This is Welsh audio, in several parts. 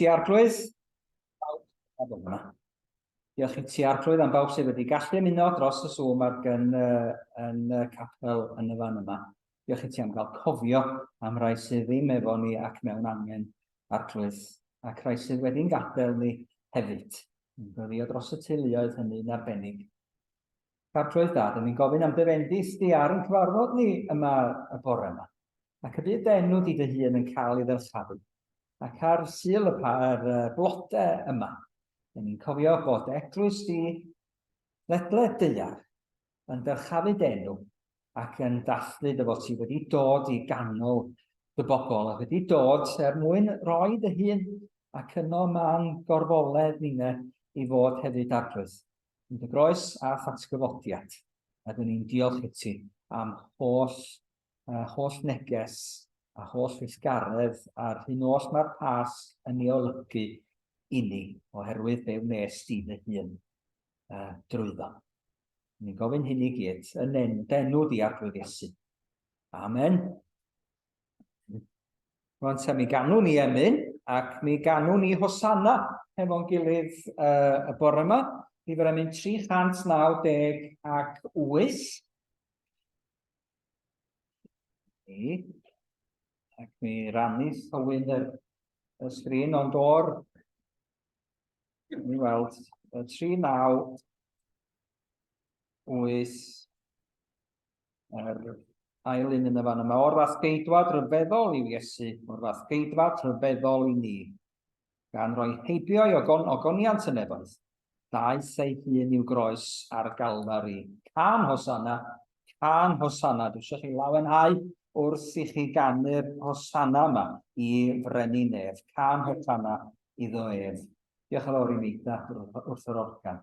Ti Arglwydd. Diolch i ti Arglwydd am bawb sydd wedi gallu ymuno dros y Zoom ac yn, uh, yn y capel yn y fan yma. Diolch i ti am gael cofio am rai sydd ddim efo ni ac mewn angen Arglwydd, ac rai sydd wedi'n gadael ni hefyd. Yn gweddio dros y teuluoedd hynny'n arbennig. Arglwydd Dad, yn ni'n gofyn am dy fendith di ar yn cyfarfod ni yma y bore yma, ac y bydd dy enw di dy hun yn cael ei ddyrchafu. Ac ar Sul y pa'r blode yma, yn ni'n cofio bod eglwys di ledled daear yn dyrchafu dy enw ac yn dathlu dy fod ti wedi dod i ganol dy bobl ac wedi dod er mwyn roi dy hun ac yno ma'n gorfoledd ninne i fod hefyd Arglwydd. Yn dy groes a thatgyfodiad, a dyn ni'n diolch i ti am holl, uh, holl neges a holl weithgaredd a'r hyn oll mae'r Pasg yn ei olygu i ni, oherwydd be wnes di dy hun uh, drwyddo. Ni'n gofyn hyn i gyd yn en, denw di Arglwydd Iesu. Amen. Rwan te, mi ganwn ni emyn, ac mi ganwn ni Hosanna hefo'n gilydd uh, y bore yma. Rhif yr emyn 398. Ni. Ac mi rannu thywyn yr, y sgrin, ond o'r... Mi weld, y 398 Yr ail un yn y fan yma. O'r fath geidwad rhyfeddol yw Iesu, o'r fath geidwad rhyfeddol i ni. Gan roi heibio i ogon, ogoniant y nefoedd, daeth ei hun i'w groes ar Galfari. Cân Hosanna, cân Hosanna. Dwi eisiau chi lawenhau wrth i chi ganu'r Hosanna yma i Frenin Nef. Cân Hosanna iddo ef. Diolch yn fawr i Meida wrth yr organ.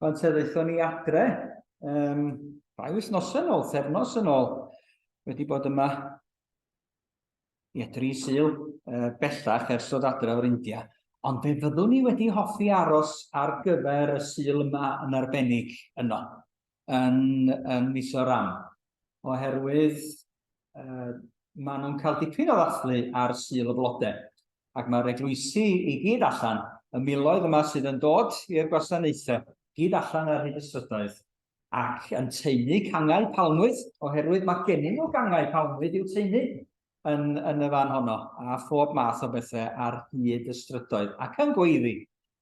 Ond te ddaethon ni adre, um, rhai wythnosau yn ôl, thefnos yn ôl, wedi bod yma ie, dri Sul uh, bellach ers dod adre o'r India. Ond fe fyddwn ni wedi hoffi aros ar gyfer y Sul yma yn arbennig yno, yn, yn Mizoram, oherwydd uh, maen nhw'n cael dipyn o ddathlu ar Sul y Blodau, ac mae'r eglwysi i gyd allan, y miloedd yma sydd yn dod i'r gwasanaethau, gyd allan ar hyd y strydoedd, ac yn taenu cangau palmwydd, oherwydd mae gennyn nhw gangau palmwydd i'w taenu yn, yn y fan honno, a phob math o bethau ar hyd y strydoedd, ac yn gweiddi,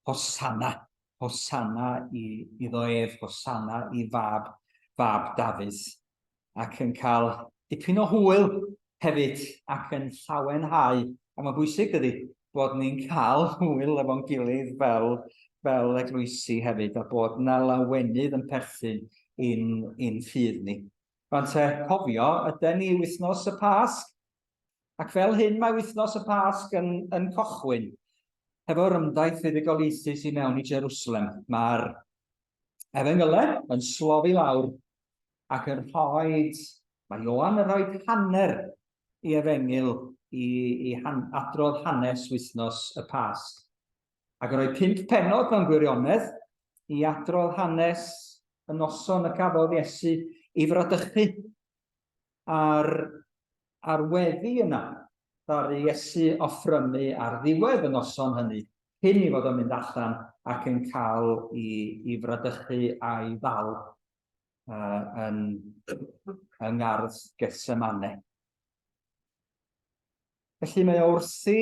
Hosanna, Hosanna i, iddo ef, Hosanna i fab, fab Dafydd, ac yn cael dipyn o hwyl hefyd ac yn llawenhau. A mae'n bwysig, dydy, bod ni'n cael hwyl efo'n gilydd fel, fel eglwysi hefyd, a bod na lawenydd yn perthyn i'n, in ffydd ni. Rwan te, cofio, yden ni wythnos y Pasg, ac fel hyn mae wythnos y Pasg yn, yn cochwyn, hefo'r ymdaith fuddugoliaethus i mewn i Jerusalem. Mae'r efengylau yn slofi lawr ac yn rhoi, mae Ioan yn rhoi hanner i efengyl i, i han, adrodd hanes wythnos y Pasg. Ac yn rhoi pump pennod mewn gwirionedd i adrodd hanes y noson y cafodd Iesu ei fradychu a'r, a'r weddi yna ddaru Iesu offrymu ar ddiwedd y noson hynny cyn i fod o'n mynd allan ac yn cael i, i fradychu a'i ddal uh, yn, yng ngardd Gethsemane. Felly mae o wrthi,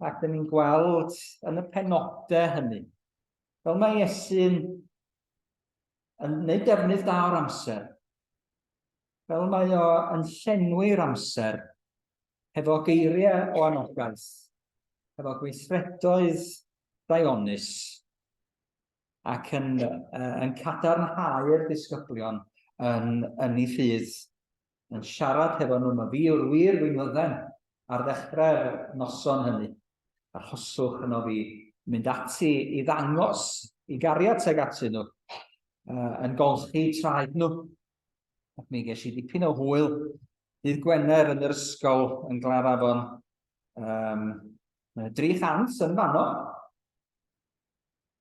ac dyn ni'n gweld yn y penodau hynny, fel mae Iesu'n yn gwneud defnydd da o'r amser, fel mae o yn llenwi'r amser hefo geiriau o anogaeth, hefo gweithredoedd daionus, ac yn, uh, yn cadarnhau'r disgyblion yn, yn ei ffydd, yn siarad hefo nhw, mae fi yw'r wir winwydden ar ddechrau'r noson hynny. Arhoswch yno fi, mynd ati i ddangos i gariad tuag atyn nhw, uh, yn golchi traed nhw. Ac mi ges i dipyn o hwyl dydd Gwener yn yr ysgol yn Glanrafon. Um, 300 yn fanno,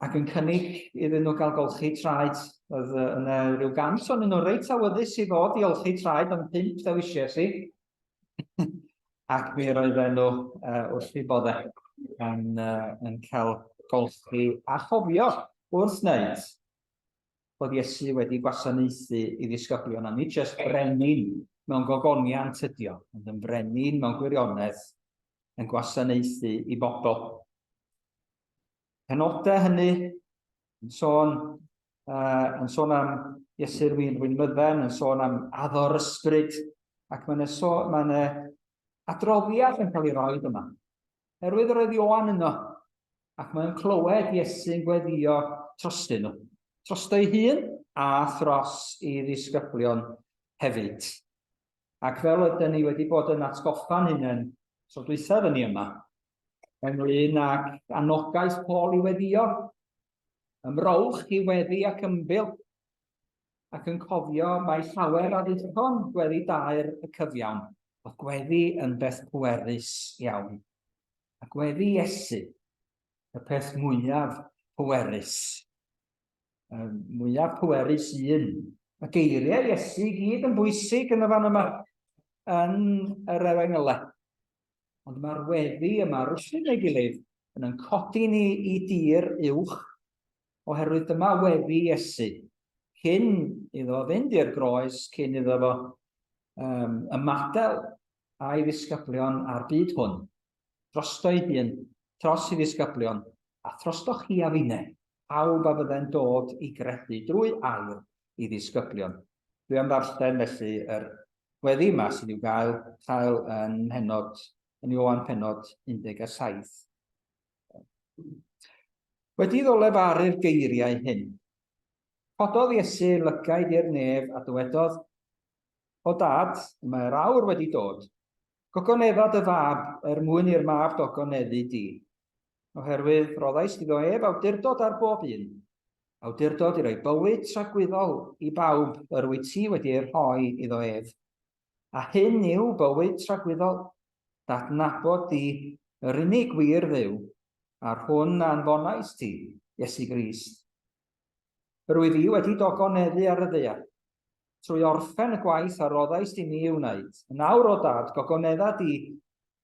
ac yn cynnig iddyn nhw gael golchi traed. Oedd yna rhyw gant o'n nhw reit awyddus i ddod i olchi traed, ond pump ddewisiais i. Ac mi roedden nhw uh, wrth i boddau yn, uh, yn cael golchi a chofio wrth wneud bod Iesu wedi gwasanaethu i ddisgyblion, a nid jyst brenin mewn gogoniant ydi o, ond yn frenin mewn gwirionedd yn gwasanaethu i bobl. Penodau hynny yn sôn, uh, yn sôn am Iesu'r Wyn Wyn Mydden, yn sôn am addo'r ysbryd, ac mae'n so, mae adroddiad yn cael ei roi yma. Herwydd yr oedd Ioan yno, ac mae'n clywed Iesu'n gweddio trostyn nhw. Drosto ei hun a thros i ddisgyblion hefyd. Ac fel ydyn ni wedi bod yn atgoffa'n hunain tro dwythaf yn ni yma, ynglyn ag anogaeth Paul i weddio, ymrowch i weddi ac ymbil, ac yn cofio mae llawer a ddichon gweddi daer y cyfiawn, bod gweddi yn beth pwerus iawn. A gweddi Iesu, y peth mwyaf pwerus. Y mwyaf pwerus un. Mae geiriau Iesu i gyd yn bwysig yn y fan yma, yn yr efengylau. Ond mae'r weddi yma, rwsyn ei gilydd, yn yn codi ni i dir uwch, oherwydd dyma weddi Iesu, cyn iddo fynd i'r groes, cyn iddo fo um, ymadael a'i ddisgyblion a'r byd hwn, drosto ei hun, tros i ddisgyblion, a throsto chi a finne, pawb a fydde'n dod i gredu drwy air i ddisgyblion. Dwi am ddarllen felly yr weddi yma sydd i'w gael, cael yn mhenod, yn Ioan penod 17. Wedi iddo lefaru'r geiriau hyn, cododd Iesu lygaid i'r nef a dywedodd, O dad, y mae'r awr wedi dod. Gogonedda dy fab, er mwyn i'r mab dogoneddu di. Oherwydd roddais iddo ef awdurdod ar bob un, awdurdod i roi bywyd tragwyddol i bawb yr wyt ti wedi ei rhoi iddo ef. A hyn yw bywyd tragwyddol, d'adnabod di, yr unig wir Dduw, a'r hwn a anfonais ti, Iesu Grist. Yr wyf i wedi dogoneddu ar y ddaear, trwy orffen y gwaith a roddaist i mi i'w wneud. Yn awr, o Dad, gogonedda di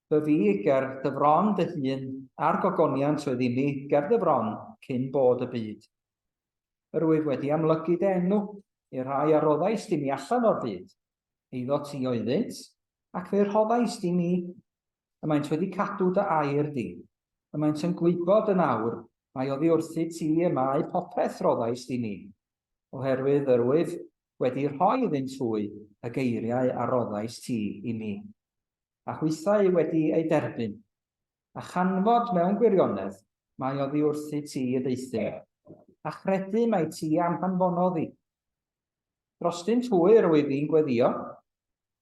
fy fi ger dy fron dy hun a'r gogoniant oedd imi ger dy fron cyn bod y byd. Yr wyf wedi amlygu dy enw i'r rhai a roddaist i mi allan o'r byd. Eiddo ti oeddynt, ac fe rhoddaist i mi. Y maent wedi cadw dy air di. Y maent yn gwybod yn awr mai oddi wrthyt ti y mae popeth roddaist i mi, oherwydd yr wyf wedi rhoi iddynt hwy y geiriau a roddaist ti i mi. A hwythau wedi eu derbyn, a chanfod mewn gwirionedd mai oddi wrthyt ti y deuthum, a chredu mai ti a'm hanfonodd i. Drostynt hwy yr wyf i'n gweddïo.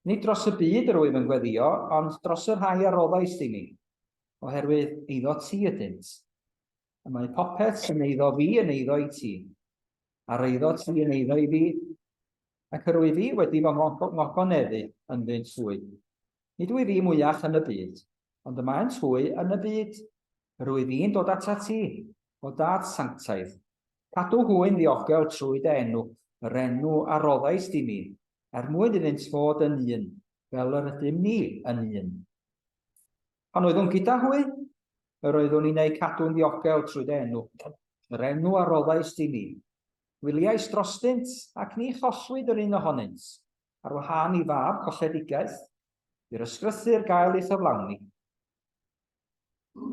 Nid dros y byd yr wyf yn gweddïo, ond dros y rhai a roddaist i mi, oherwydd eiddo ti ydynt. Y mae popeth sy'n eiddo fi yn eiddo i ti, a'r eiddo ti yn eiddo i fi, ac yr wyf i wedi fy ngogoneddu ynddynt hwy. Nid wyf fi mwyach yn y byd, ond y maent hwy yn y byd. Yr wyf i'n dod atat ti, o Dad sanctaidd. Cadw hwy'n ddiogel trwy dy enw, yr enw a roddaist i mi, er mwyn iddynt fod yn un, fel yr ydym ni yn un. Pan oeddwn gyda hwy, yr oeddwn i'n eu cadw'n ddiogel trwy dy enw, yr enw a roddaist i mi. Gwyliais drostynt, ac ni chollwyd yr un ohonynt, ar wahân i fab colledigaeth, i'r ysgrythur gael ei chyflawni.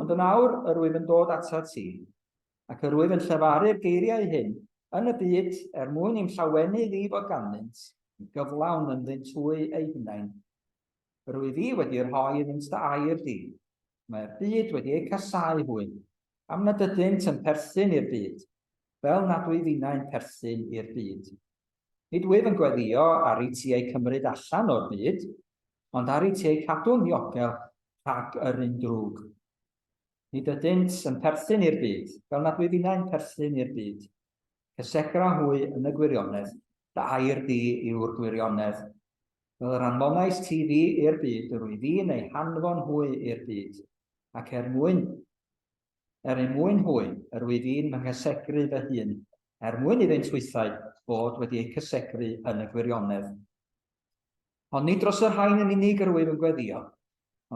Ond yn awr yr wyf yn dod atat ti, ac yr wyf yn llefaru'r geiriau hyn yn y byd er mwyn i'm llawenydd i fod ganddynt, yn gyflawn ynddynt hwy eu hunain. Yr wyf i wedi rhoi iddynt dy air di. Mae'r byd wedi eu casáu hwy, am nad ydynt yn perthyn i'r byd, fel nad wyf innau'n perthyn i'r byd. Nid wyf yn gweddïo ar i ti eu cymryd allan o'r byd, ond ar i ti eu cadw'n ddiogel rhag yr un drwg. Nid ydynt yn perthyn i'r byd, fel nad wyf innau'n perthyn i'r byd. Cysegra hwy yn y gwirionedd, dy air di yw'r gwirionedd. Fel yr anfonais ti fi i'r byd, yr wyf fi'n eu hanfon hwy i'r byd, ac er mwyn Er eu mwyn hwy, yr wyf i'n fy nghysegru fy hun, er mwyn iddynt hwythau fod wedi eu cysegru yn y gwirionedd. Ond nid dros y rhain yn unig yr wyf yn gweddïo,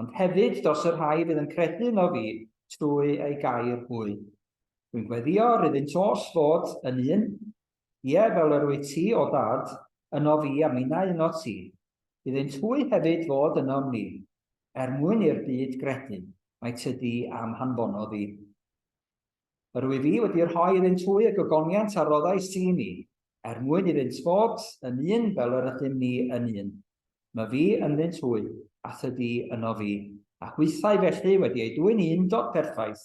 ond hefyd dros y rhai fydd yn credu yno fi trwy eu gair hwy. Rwy'n gweddïo ar iddynt oll fod yn un, ie, fel yr wyt ti, o Dad, yno fi a minnau yno ti, iddynt hwy hefyd fod ynom ni, er mwyn i'r byd gredu mai tydi a'm hanfonodd i. Yr wyf i wedi rhoi iddynt hwy y gogoniant a roddais ti i mi, er mwyn iddynt fod yn un fel yr ydym ni yn un. My fi ynddynt hwy, a thydi yno fi, a hwythau felly wedi eu dwyn i undod perffaith,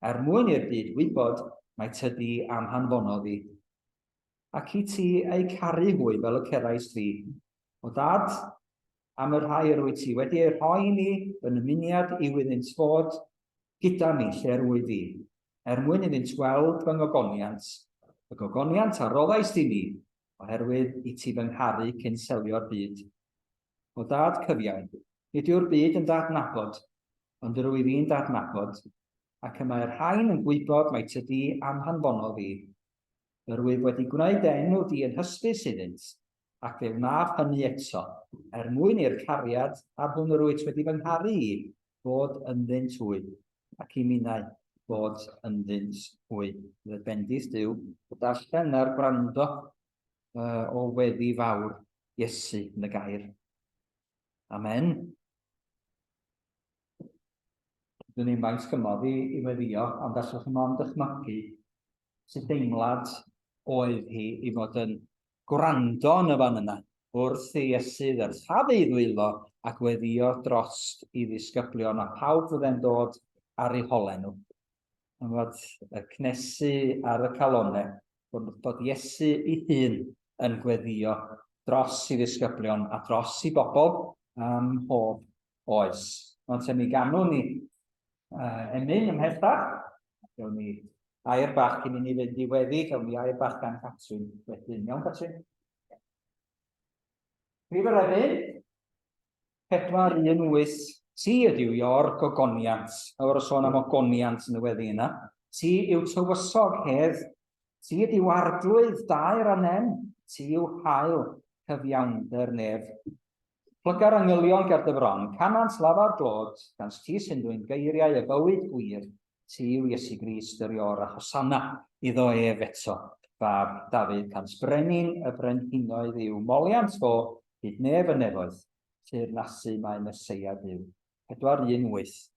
er mwyn i'r byd wybod mai tydi a'm hanfonodd i. Ac i ti eu caru hwy fel y ceraist fi. O Dad, am y rhai yr wyt ti wedi eu rhoi i mi, fy nymuniad yw iddynt fod gyda mi lle'r wyf fi, er mwyn iddynt weld fy ngogoniant, y gogoniant a roddaist i mi, oherwydd i ti fy ngharu cyn selio'r byd. O Dad cyfiawn, nid yw'r byd yn d'adnabod, ond yr wyf i'n d'adnabod, ac y mae'r rhain yn gwybod mai tydi a'm hanfonodd i. Yr wyf wedi gwneud dy enw di yn hysbys iddynt, ac fe wnaf hynny eto, er mwyn i'r cariad a'r hwn yr wyt wedi fy ngharu i fod ynddynt hwy, ac i minnau fod ynddynt hwy. Bydd bendith Duw darllen a'r gwrando uh, o weddi fawr Iesu yn y gair. Amen. Dyn ni'n faint gymod i, i weddio, ond allwch chi mond dychmygu sut deimlad oedd hi i fod yn gwrando yn y fan yna wrth i Iesu ddyrchafu ei ddwylo a gweddïo drost i ddisgyblion a phawb fydde'n dod ar eu holau nhw. Yn fod y cnesu ar y calonau, bod, bod Iesu ei hun yn gweddïo dros i ddisgyblion a dros i bobl ym mhob oes. Ond te mi ganwn ni emyn ymhellach. Gawn ni air bach cyn i ni fynd i weddi, gawn ni air bach gan Catrin wedyn. Iawn, Catrin? Rhif yr emyn, 4, 1, 8. Ti ydyw Ior gogoniant. Nawr o sôn am ogoniant yn y weddi yna. Ti yw tywysog hedd. Ti ydyw arglwydd daer a nen. Ti yw hael cyfiawnder nef. Plyga'r angylion ger dy fron, canant lafar glod, gan ti sy'n dwyn geiriau y bywyd gwir, ti yw Iesu Grist yr Ior a Hosanna iddo ef eto, fab Dafydd, cant brenin y brenhinoedd yw moliant fo hyd nef y nefoedd, teyrnasu mae Meseia Duw. 418.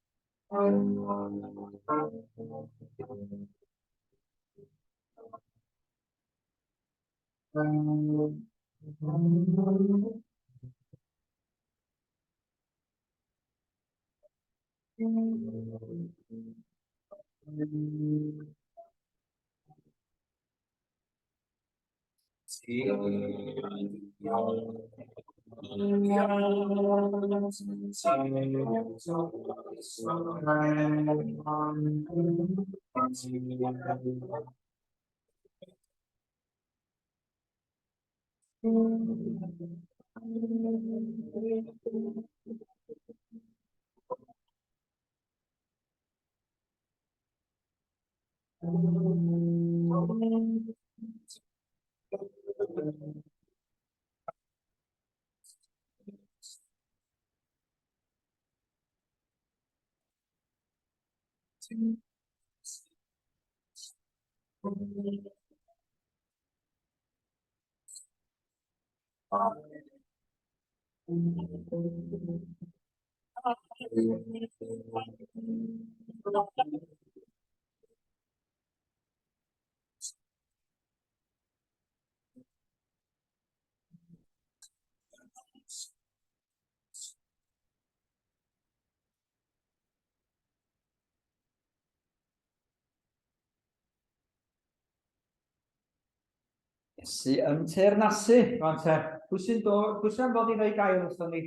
Iesu yn teyrnasu. Rwan te, pwy sy'n dod, pwy sy'n dod i roi gair wrthon ni?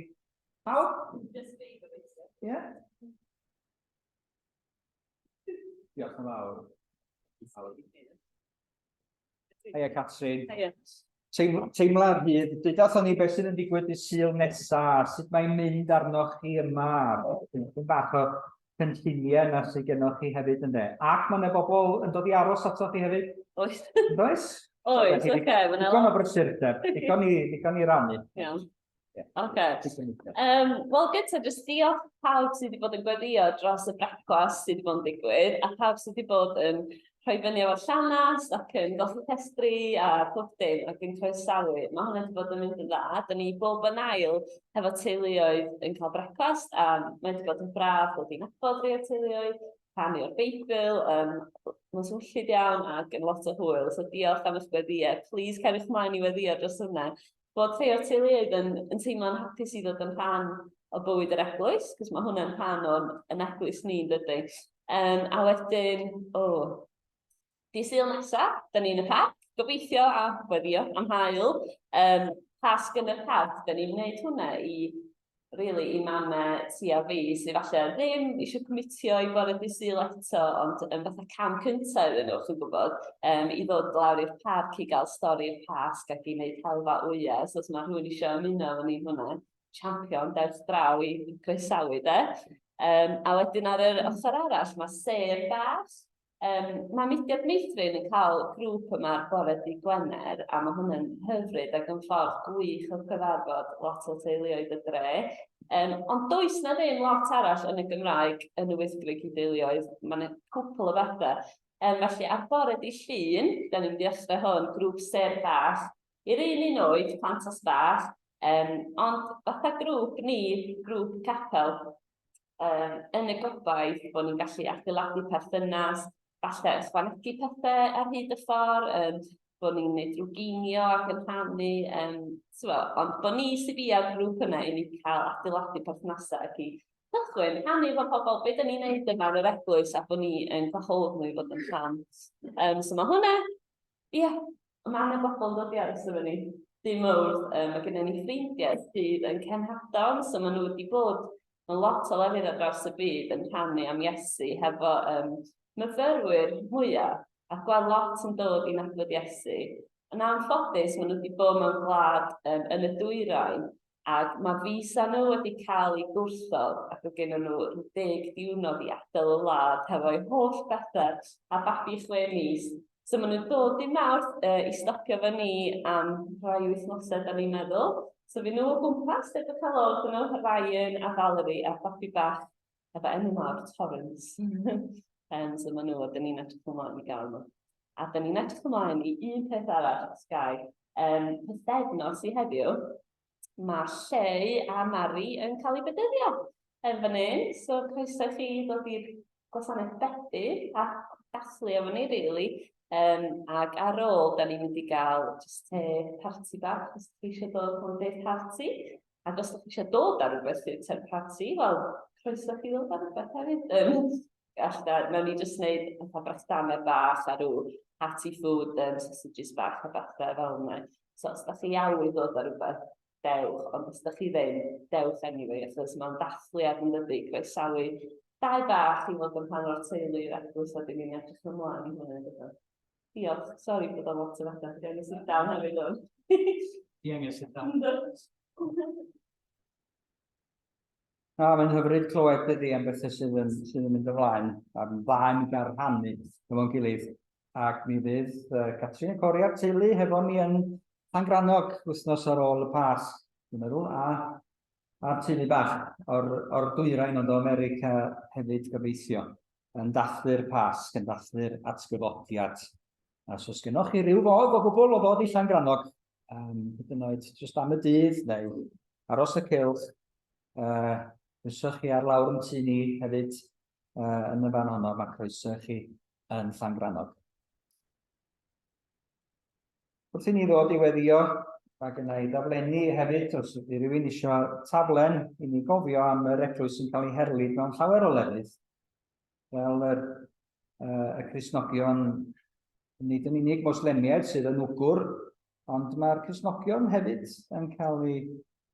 Pawb? Just fi, gobeithio. Ie? Diolch yn fawr. Heia Catrin. Heia. Teimla rhydd, deuda wrthon ni beth sydd yn digwydd dydd Sul nesa, sut mae'n mynd arnoch chi yma, tipyn bach o cynlluniau yna sydd gennoch chi hefyd ynde. Ac mae yna bobl yn dod i aros atoch chi hefyd. Oes. Oes? Oes, oce. Okay, digon o brysurdeb, digon i, digon i rannu. Iawn. Oce. Wel, gyntaf, jyst diolch pawb sydd wedi bod yn gweddio dros y brecwast sydd wedi bod yn digwydd, a pawb sydd wedi bod yn rhoi fyny efo'r llanast ac yn golchi llestri a pob dim ac yn croesawu. Mae hwnna wedi bod yn mynd yn dda. Da ni bob yn ail hefo teuluoedd yn cael brecwast a mae wedi bod yn braf dod i nabod rhai o'r teuluoedd, rhannu o'r Beibl, um, mae'n swnllyd iawn ac yn lot o hwyl. So diolch am eich gweddïau. Please cariwch mlaen i weddïo dros hwnna. Bod rhai o'r teuluoedd yn, yn teimlo'n hapus i ddod yn rhan o bywyd yr eglwys, cos mae hwnna'n rhan o'n yn eglwys ni, dydy. Um, a wedyn, o, oh, di Sul nesa, da ni yn y parc, gobeithio a gweddio am haul. Um, Pasg yn y parc, da ni'n gwneud hwnna i really i mame ti a fi sydd falle ddim eisiau cymitio i bore dydd Sul eto, ond yn fatha cam cyntaf iddyn nhw, chi'n gwybod, um, i ddod lawr i'r parc i gael stori'r Pasg ac i wneud helfa wyau. So os mae rhywun eisiau ymuno efo ni hwnna, champion, dewch draw i groesawu de. Um, a wedyn ar yr ochr arall mae sêr bach. Um, mae Mudiad Meithrin yn cael grŵp yma ar bore dydd Gwener, a mae hwnna'n hyfryd ac yn ffordd gwych o cyfarfod lot o teuluoedd y dre. Um, ond does na ddim lot arall yn y Gymraeg yn y Wyddgrug i deuluoedd. Mae yna cwpl o bethau. Um, felly ar bore dydd Llun, da ni'n mynd i ddechrau hwn, grŵp sêr bach, i'r un un oed, plantos bach, um, ond fatha grŵp ni, grŵp capel, um, yn y gobaith bod ni'n gallu adeiladu perthynas, falle ychwanegu pethau ar hyd y ffordd, um, bod ni'n gwneud rhyw ginio ac yn rhannu, um, so, ond bod ni sydd fi a'r grŵp yna i ni cael adeiladu perthnasau ac i cychwyn rhannu efo pobl beth da ni'n neud yma yn yr eglwys a bod ni yn gwahodd nhw i fod yn rhan. Um, so mae hwnna, ie, yeah, mae yna bobl yn dod i aros efo ni. Dim mawrth, um, mae gennym ni ffrindiau sydd yn cenhadon, so maen nhw wedi bod mewn lot o lefydd ar draws y byd yn rhannu am Iesu hefo um, myfyrwyr mwyaf, a gweld lot yn dod i nabod Iesu. Yn anffodus, maen nhw wedi bod mewn gwlad um, yn y dwyrain. Ac mae visa nhw wedi cael ei gwrthod ac oedd gen nhw rhyw 10 diwrnod i adael y wlad hefo'u holl bethau a babi chwe mis. So maen nhw'n dod i Mawrth i stopio fo ni am rhai wythnosau, da ni'n meddwl. So fy nhw o gwmpas, dewch helo wrthyn nhw, Ryan a Valerie a babi bach efo enw mawr Torrance. So maen nhw, a dyn ni'n edrych ymlaen i gael nhw. A dyn ni'n edrych ymlaen i un peth arall, os gai. Pythefnos i heddiw, mae Lleu a Mari yn cael eu bedyddio yn fan hyn. So croeso i chi ddod i'r gwasanaeth bedydd a dathlu efo ni, really. Ac ar ôl, da ni'n mynd i gael just te parti bach, os chi eisiau dod am te parti. Ac os ydych chi eisiau dod ar rhywbeth i'r te parti, wel, croeso chi ddod ar rhywbeth hefyd. Alla, nawn ni jyst wneud fatha brechdanau bach a rhyw hearty food, sausages bach a bethau fel yna. So os da chi awydd ddod ar rhywbeth, dewch, ond os da chi ddim, dewch anyway, achos mae'n dathliad yn dydi, croesawu dau bach i fod yn rhan o'r teulu i'r eglwys a dyn ni'n edrych ymlaen i hwnna. Dydy. Diolch, sori bod o'n lot o bethau, dwi angen sit down hefyd o'n. Ti angen sit down. Na, mae'n hyfryd clywed dydy am bethau sydd yn, sydd yn mynd ymlaen, a'n dda i ni gael rhannu efo'n gilydd. Ac mi fydd Catrin a Cori a'r teulu hefo ni yn Llangrannog wythnos ar ôl y Pasg, dwi'n meddwl, a a'r teulu bach o'r, or dwyrain ond o America hefyd gobeithio, yn dathlu'r Pasg, yn dathlu'r atgyfodiad. A os oes gennoch chi ryw fodd o gwbl o ddod i Llangrannog, hyd yn oed jyst am y dydd neu aros y cylch, croeso chi ar lawr yn tŷ ni hefyd yn y fan honno, mae croeso chi yn Llangrannog. Wrth i ni ddod i weddio, mae gynna i daflenni hefyd, os ydy rhywun eisiau taflen i ni gofio am yr eglwys sy'n cael ei herlid mewn llawer o lefydd, fel yr, uh, y Cristnogion, nid yn unig Moslemiaid sydd yn wgwr, ond mae'r Cristnogion hefyd yn cael ei,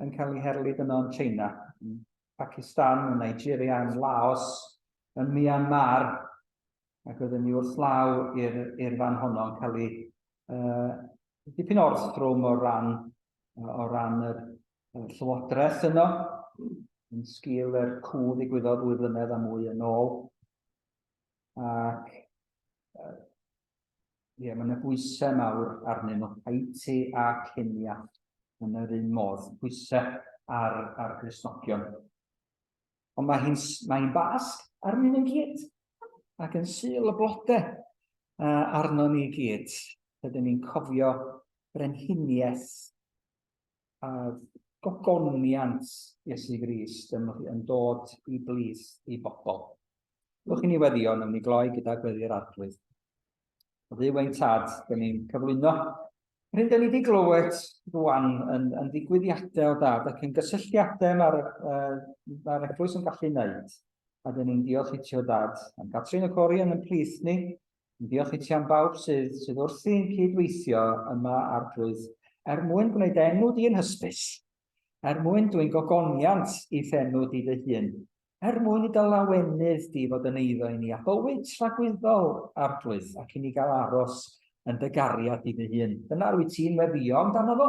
yn cael ei herlid yno yn China, yn Pakistan, yn Nigeria, yn Laos, yn Myanmar, ac oedden ni wrth law i'r fan honno yn cael ei dipyn o'r thrwm o ran, o ran yr, yr llywodraeth yno, yn sgil yr cw ddigwyddodd ddwy flynedd a mwy yn ôl. Ac ie, mae yna bwysau mawr arnyn nhw, Haiti a Kenya yn yr un modd, pwysau ar, ar Gristnogion. Ond mae hi'n mae hi'n Basg arnyn nhw gyd, ac yn Sul y Blodau arno ni gyd. Rydyn ni'n cofio brenhiniaeth a gogoniant Iesu Grist yn, yn dod i blith i bobl. Dwch i ni weddio, nawn ni gloi gyda gweddi'r Arglwydd. Dduw ein tad, dyn ni'n cyflwyno yr hyn dyn ni wedi glywed rwan yn, yn ddigwyddiadau o dad ac yn gysylltiadau mae'r uh, mae eglwys yn gallu wneud. A dyn ni'n diolch i ti o dad am Catrin y Cori yn yn plith ni. Yn diolch i ti am bawb sydd, sydd wrthi'n cydweithio yma Arglwydd er mwyn gwneud enw di yn hysbys, er mwyn dwyn gogoniant i thenw di dy hun, Er mwyn i dy lawenydd di fod yn eiddo i ni, a bywyd tragwyddol, Arglwydd, ac i ni gael aros yn dy gariad di dy hun. Dyna rwyt ti'n weddïo amdano fo,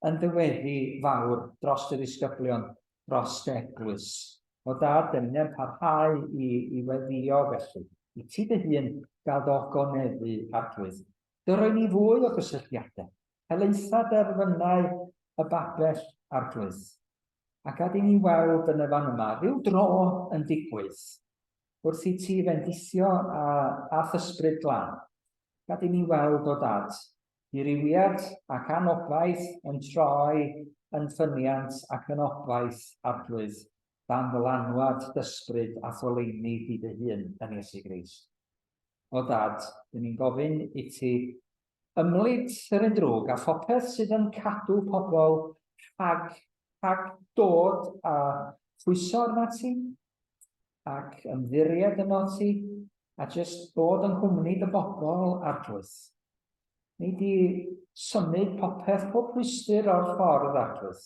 yn dy weddi fawr dros dy ddisgyblion, dros dy eglwys. O Dad, dyn ni'n parhau i, i weddïo felly, i ti dy hun gael dy ogoneddu, Arglwydd. Dy roi ni fwy o gysylltiadau, helaetha derfynau y babell, Arglwydd. A gad i ni weld yn y fan yma ryw dro yn digwydd, wrth i ti fendithio a, a'th ysbryd glân. Gad i ni weld o dad, dirywiad ac anobaith yn troi yn ffyniant ac yn obaith, Arglwydd, dan ddylanwad d'ysbryd a'th oleuni di dy hun yn Iesu Grist. O dad, dyn ni'n gofyn i ti ymlid yr un drwg a phopeth sydd yn cadw pobl rhag, rhag dod a phwyso arnat ti ac ymddiried yno ti a jyst bod yng nghwmni dy bobl, Arglwydd. Nei di symud popeth, pob rhwystr o'r ffordd, Arglwydd,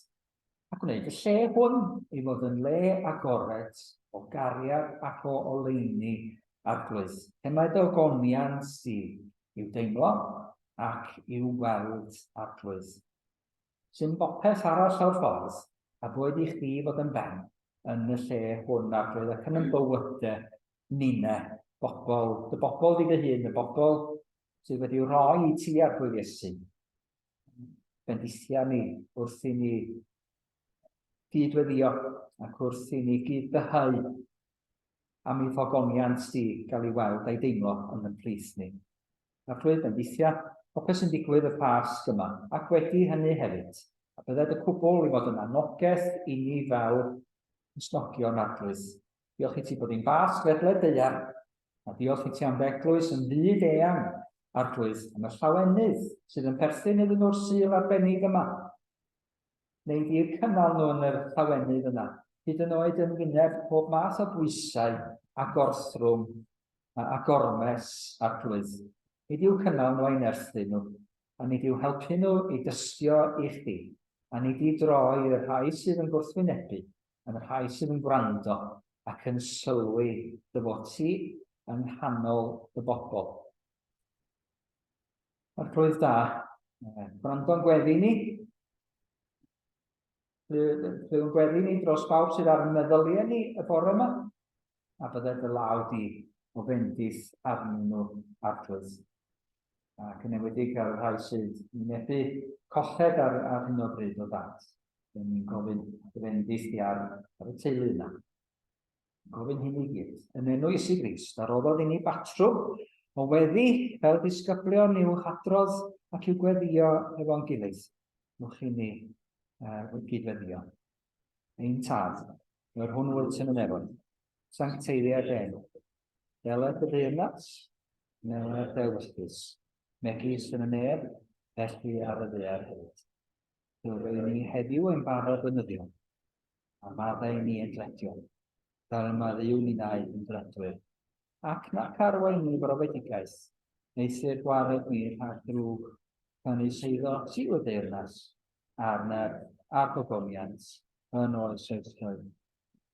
a gwneud y lle hwn i fod yn le agored o gariad ac o oleuni, Arglwydd, lle mae dy ogoniant di i'w deimlo ac i'w weld, Arglwydd. Sy'n bopeth arall o'r ffordd. A boed i chdi fod yn ben yn y lle hwn, Arglwydd, ac yn yn bywydau ninne, bobl, dy bobl di dy hun, y bobl sydd wedi rhoi i ti, Arglwydd Iesu. Bendithia ni wrth i ni gyd-weddio ac wrth i ni gyd-ddyheu am i ddogoniant di gael ei weld a'i deimlo yn yn plith ni. Arglwydd, bendithia popeth sy'n digwydd y Pasg yma, ac wedi hynny hefyd, a bydded y cwbl i fod yn anogaeth i ni fel Cristnogion, Arglwydd. Diolch i ti bod hi'n Basg ledled daear, a diolch i ti am dy eglwys yn fyd eang, Arglwydd, am y llawenydd sydd yn perthyn iddyn nhw'r Sul arbennig yma. Neu di'r cynnal nhw yn yr llawenydd yna, hyd yn oed yn wyneb pob math o bwysau a gorthrwm a gormes Arglwydd. Nid i'w cynnal nhw a'i nerthu nhw, a nid i'w helpu nhw i dystio i chdi, a nid i droi y rhai sydd yn gwrthwynebu yn y rhai sydd yn gwrando ac yn sylwi dy fod ti yng nghanol dy bobl. Arglwydd da, gwrando'n gweddi ni. Clyw'n gweddi ni dros bawb sydd ar meddyliau ni y bore yma, a byddai dy law di o fendith arnyn nhw, Arglwydd. Ac yn enwedig ar y rhai sydd yn wynebu colled ar, ar hyn o bryd o dad. Dyn ni'n gofyn dy fendith di ar, ar y teulu yna. Gofyn hyn i gyd, yn enw Iesu Grist, a roddodd i ni batrwm o weddi fel disgyblion i'w hadrodd ac i'w gweddio efo'n gilydd. Nwch i ni uh, gyd-weddio. Ein tad, yr hwn wyt yn y nefoedd, sancteiddia dy enw. Deled dy deyrnas, neled dy ewyllys, megis yn y nef, felly ar y ddaear hefyd. Rho i ni heddiw ein bara bynyddiol, a maddau ni ein dyledion, fel y maddeuwn ninnau yn dyledwyr, ac nac arwain ni brofedigaeth, eithr gwared ni rhag drwg, canys eiddo ti yw'r deyrnas, a'r nerth, a'r gogoniant, yn oes oesoedd.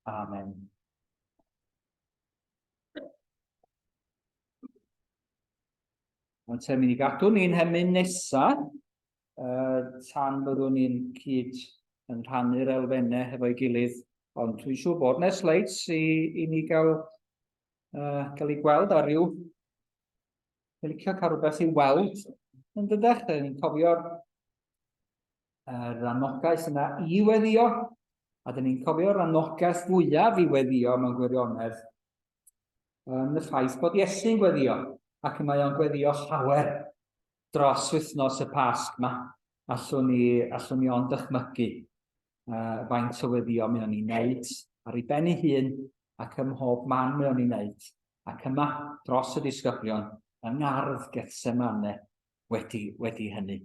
Amen. Ond te, mynd i gadw ni'n hemyn nesaf, uh, tan byddwn ni'n cyd yn rhannu'r elfennau hefo'i gilydd. Ond dwi'n siŵr bod nes sleits i, i ni gael, uh, gael ei gweld ar ryw... Dwi'n licio cael rhywbeth i weld yn dydech. Ni'n cofio'r yr anogaeth yna i weddio, a dyn ni'n cofio'r anogaeth fwyaf i weddio mewn gwirionedd yn y ffaith bod Iesu'n gweddio, ac y mae o'n gweddio llawer dros wythnos y Pasg yma. Allwn ni, allwn ni ond dychmygu uh, faint o weddio mae o'n ei wneud ar ei ben ei hun ac ym mhob man mae o'n ei wneud. Ac yma, dros y disgyblion, yng ngardd Gethsemane wedi, wedi hynny.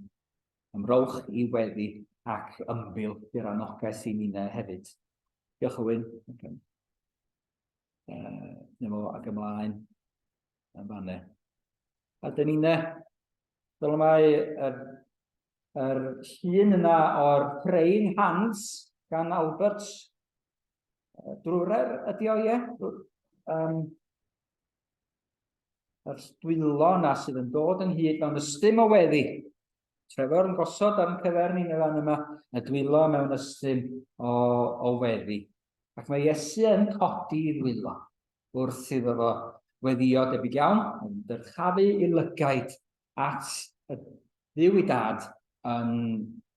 Ymrowch i weddi ac ymbil i'r anogaeth i ninnau hefyd. Diolch Owen. Okay. Uh, fo ac ymlaen yn fanne. A dyn ni'n fel mae yr, yr llun yna o'r Praying Hands gan Albert Drwrer ydi o, ie? Um, yr dwylo yna sydd yn dod ynghyd mewn ystym o weddi. Trevor yn gosod ar yn cyfer ni yn y fan yma, y dwylo mewn ystym o, o weddi. Ac mae Iesu yn codi i ddwylo wrth iddo fo weddio debyg iawn, yn dyrchafu i lygaid at y Dduw i dad yn,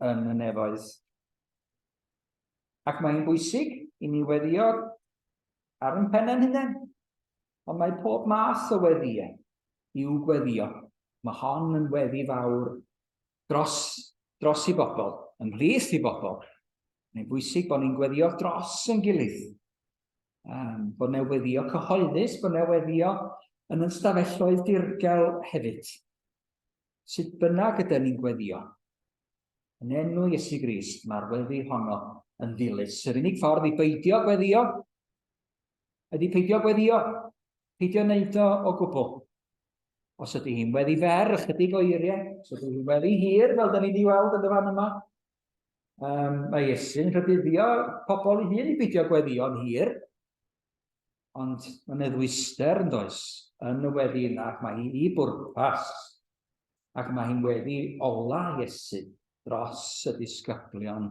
yn y nefoedd. Ac mae'n bwysig i ni weddio ar yn pennau'n hunain. Ond mae pob math o weddïau i'w gweddio. Mae hon yn weddi fawr dros, dros i bobl, ymhlith i bobl. Mae'n bwysig bod ni'n gweddio dros yn gilydd. Um, bod yna weddio cyhoeddus, bod yna weddio yn yn stafelloedd dirgel hefyd. Sut bynnag ydyn ni'n gweddio. Yn enw Iesu Grist, mae'r weddi honno yn ddilys. Yr unig ffordd i beidio gweddio ydy peidio gweddio, peidio wneud o o gwbl. Os ydy hi'n weddi fer, ychydig o eiriau, os ydy hi'n weddi hir, fel da ni wedi weld yn y fan yma, um, mae Iesu'n rhybuddio pobl i hun i beidio gweddio'n hir, ond mae yna ddwyster yn does yn y weddi yna, ac mae hi i bwrpas, ac mae hi'n weddi ola Iesu dros y disgyblion.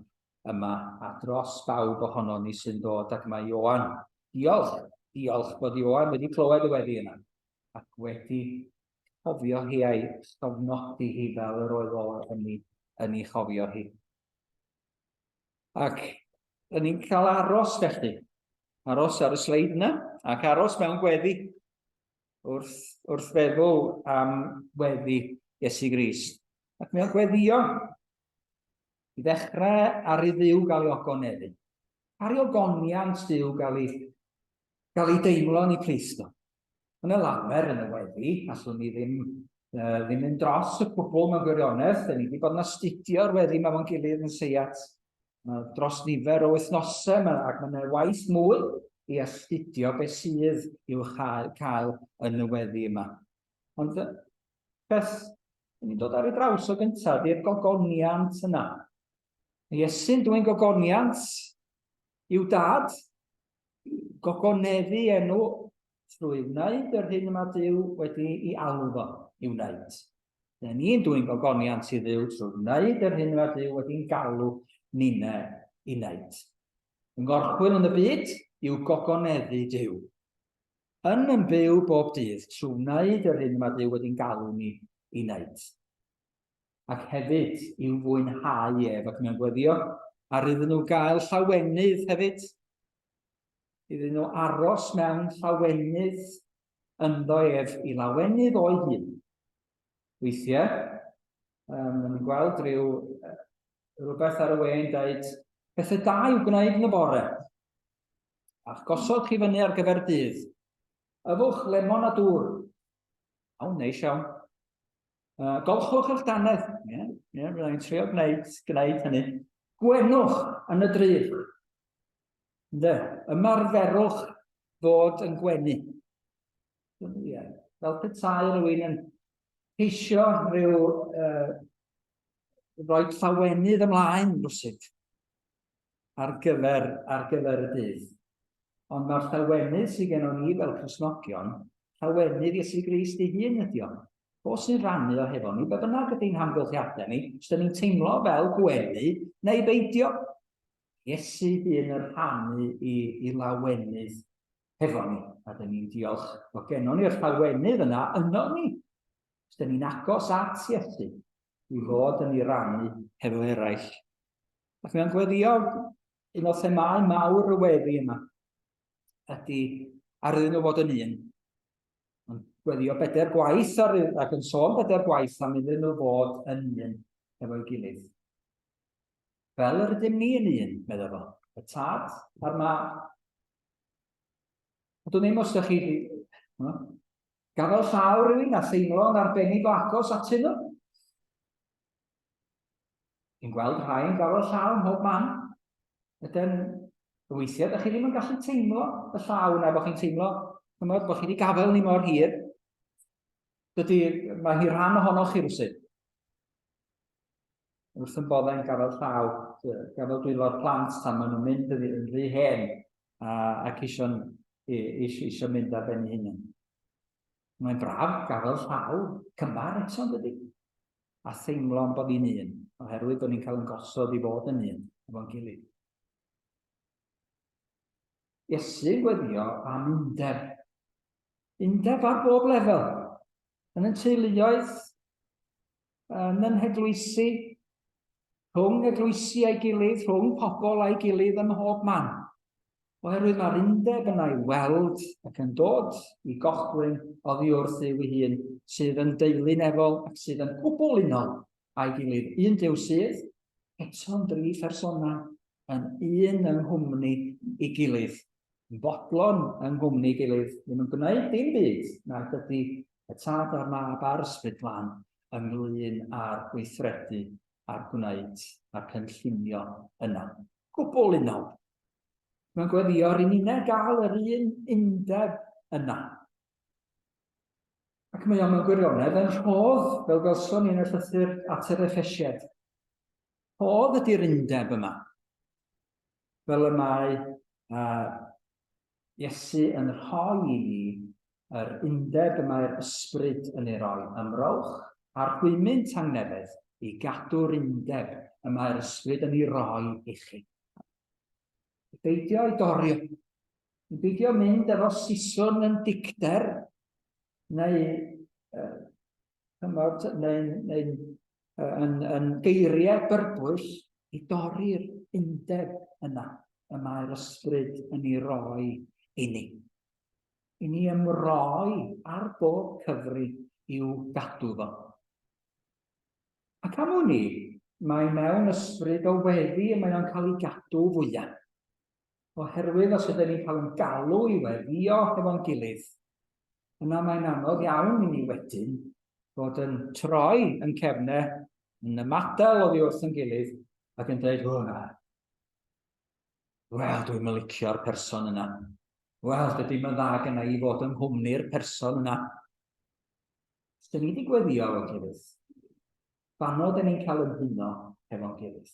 yma a dros bawb ohono ni sy'n dod ac mae Ioan. Diolch, diolch bod Ioan wedi clywed y weddi yna ac wedi cofio hi a'i llofnodi hi fel yr oedd o yn ei, yn ei chofio hi. Ac yn ni'n cael aros felly, aros ar y sleid yna, ac aros mewn gweddi wrth, wrth feddwl am weddi Iesu Grist. Ac mewn gweddio, i ddechrau ar i Dduw gael ei ogoneddu, ar i ogoniant Duw gael ei, gael ei deimlo yn ei plith nhw. Mae yna lawer yn y weddi, allwn ni ddim, uh, ddim mynd dros y cwbl mewn gwirionedd. Da ni wedi bod yn astudio'r weddi yma fo'n gilydd yn seiat uh, dros nifer o wythnosau yma, ac mae yna waith mwy i astudio beth sydd i'w chael, cael yn y weddi yma. Ond beth ni'n dod ar ei draws o gyntaf, di'r gogoniant yna. Iesu'n dwyn gogoniant i'w dad, gogoneddu enw trwy wneud yr hyn y mae Duw wedi i alw fo i wneud. Dyna ni'n dwyn gogoniant i Dduw trwy wneud yr hyn y mae Duw wedi'n galw ninne i wneud. Yng ngorchwyl yn y byd yw gogoneddu Duw. Yn yn byw bob dydd trwy wneud yr hyn y mae Duw wedi'n galw ni i wneud. Ac hefyd i'w fwynhau ef ac mewn gweddio, ar iddyn nhw gael llawenydd hefyd. Iddyn nhw aros mewn llawenydd ynddo ef i lawenydd o'i hun. Weithiau, um, maen nhw'n gweld rhyw, rhywbeth ar y we yn dweud, pethau da i'w gwneud yn y bore. A'ch gosod chi fyny ar gyfer dydd. Yfwch lemon a dŵr. Awn, neis iawn. Golchwch eich dannedd. Ie, yeah, ie, yeah, byddai'n trio gwneud, gwneud hynny. Gwenwch yn y drych. Ynde, ymarferwch fod yn gwenu. Yeah. Fel petai rhywun yn ceisio rhyw uh, roi llawenydd ymlaen rwsut ar gyfer, ar gyfer y dydd. Ond mae'r llawenydd sydd gennon ni fel Cristnogion, llawenydd Iesu Grist ei hun ydi o. Fo sy'n rhannu o hefo ni, be bynnag ydy'n hamgylchiadau ni, os dyn ni'n teimlo fel gwenu neu beidio. Iesu hun yn rhannu i, i lawenydd hefo ni, a dyn ni'n diolch bod gennon ni'r llawenydd yna yno ni. Os dyn ni'n agos at Iesu, i fod yn ei rannu hefo eraill. Ac mae'n gweddio un o themâu mawr y weddi yma ydy ar iddyn nhw fod yn un. Ond gweddio bedair gwaith ar, ac yn sôn bedair gwaith am iddyn nhw fod yn un efo'i gilydd. Fel yr ydym ni yn un, meddai fo, y tad a'r mab. A dwi'n ddim os ydych chi wedi gafael llaw rhywun a theimlo yn arbennig o agos atyn nhw. Chi'n gweld rhai yn gafael llaw ym mhob man. Ydyn, weithiau, ydych chi ddim yn gallu teimlo y llaw yna, bod chi'n teimlo, chymod, bod chi wedi gafael ni mor hir. Dydy, mae hi rhan ohonoch chi rwsut. Wrth yn boddau'n gafael llaw, gafael dwylo'r plant tan maen nhw'n mynd yn, yn rhy hen a, ac eisiau, eisiau mynd ar ben eu hunain. Mae'n braf gafael llaw, cymar eto, dydy? a theimlo am bod ni'n un, oherwydd bod ni'n cael yn gosod i fod yn un efo'n gilydd. Iesu'n gweddio am undeb. Undeb ar bob lefel. Yn yn teuluoedd, yn yn heglwysi, rhwng eglwysi a'i gilydd, rhwng pobl a'i gilydd ym mhob man. Oherwydd mae'r undeb yna i weld ac yn dod i gochwyn oddi wrth Dduw ei hun, sydd yn deulu nefol ac sydd yn gwbl unol â'i gilydd. Un Duw sydd, eto'n dri phersona, yn un yng nghwmni ei gilydd, yn fodlon yng nghwmni ei gilydd, ddim yn gwneud dim byd nag ydy y Tad a'r Mab a'r Ysbryd Glân ynglyn â'r gweithredu a'r gwneud a'r cynllunio yna. Gwbl unol. Mae'n gweddio ar i ninnau gael yr un undeb yna. Ac mae o mewn gwirionedd yn rhodd, fel gwelson ni yn y llythyr at yr Effesiaid. Rhodd ydy'r undeb yma. Fel y mae uh, Iesu yn rhoi i ni yr undeb y mae'r ysbryd yn ei roi. Ymrowch a'r rhwymyn tangnefedd. i gadw'r undeb y mae'r ysbryd yn ei roi i chi. I beidio ei dorri, i beidio mynd efo siswrn yn dicter, neu, uh, chymod, neu, neu yn, yn geiriau byrbwyll i dorri'r undeb yna y mae'r ysbryd yn ei roi i ni. I ni ymroi ar bob cyfri i'w gadw fo. Ac am wn i, mae mewn ysbryd o weddi y mae o'n cael ei gadw fwyaf. Oherwydd os ydyn ni'n cael yn galw i weddïo hefo'n gilydd, yna mae'n anodd iawn i ni wedyn fod yn troi yn cefnau, yn ymadael oddi wrth yn gilydd ac yn dweud, o na, wel, dwi'n mylicio'r person yna. Wel, dydy mae'n dda gyna i fod yng nghwmni'r person yna. Os dyn ni wedi gweddio efo'n gilydd, fanno dyn ni'n cael ymhuno hefo'n gilydd.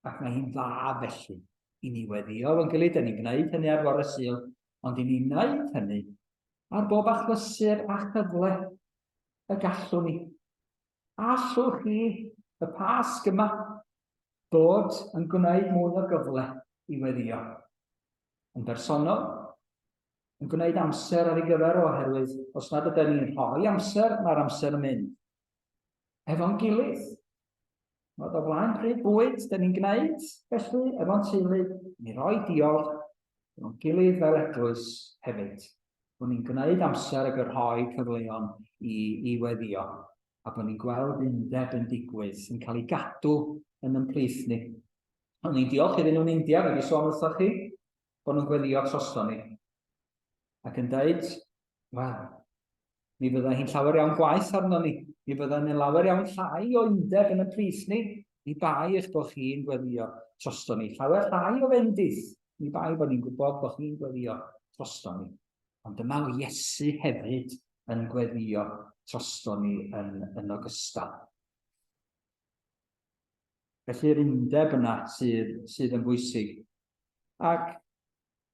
Ac mae hi'n dda felly i ni weddio efo'n gilydd, dyn ni'n gwneud hynny ar fore Sul, ond i ni wneud hynny ar bob achlysur a chyfle y gallwn ni. Allwch chi y Pasg yma bod yn gwneud mwy o gyfle i weddio? Yn bersonol, yn gwneud amser ar ei gyfer oherwydd os nad ydyn ni'n rhoi amser, mae'r amser yn mynd. Efo'n gilydd, Mae o flaen pryd bwyd, dyn ni'n gwneud, felly, efo'n teulu, ni roi diolch efo'n gilydd fel eglwys hefyd. Bod ni'n gwneud amser ag y rhoi cyfleon i, i weddio, a bod ni'n gweld undeb yn digwydd, yn cael ei gadw yn ymplith ni. Ond ni'n diolch iddyn nhw'n India, wedi sôn wrthoch chi, bod nhw'n gweddio trosto ni. Ac yn dweud, wel, mi fyddai hi'n llawer iawn gwaith arno ni. Mi fyddai hi'n lawer iawn llai o undeb yn y pris ni. Mi bai eich bod chi'n gweddio trosto ni. Llawer llai o fendith. Mi bai bod ni'n gwybod bod chi'n gweddio trosto ni. Ond dyma Iesu hefyd yn gweddio trosto ni yn, yn ogystal. Felly'r undeb yna sydd, sydd yn bwysig. Ac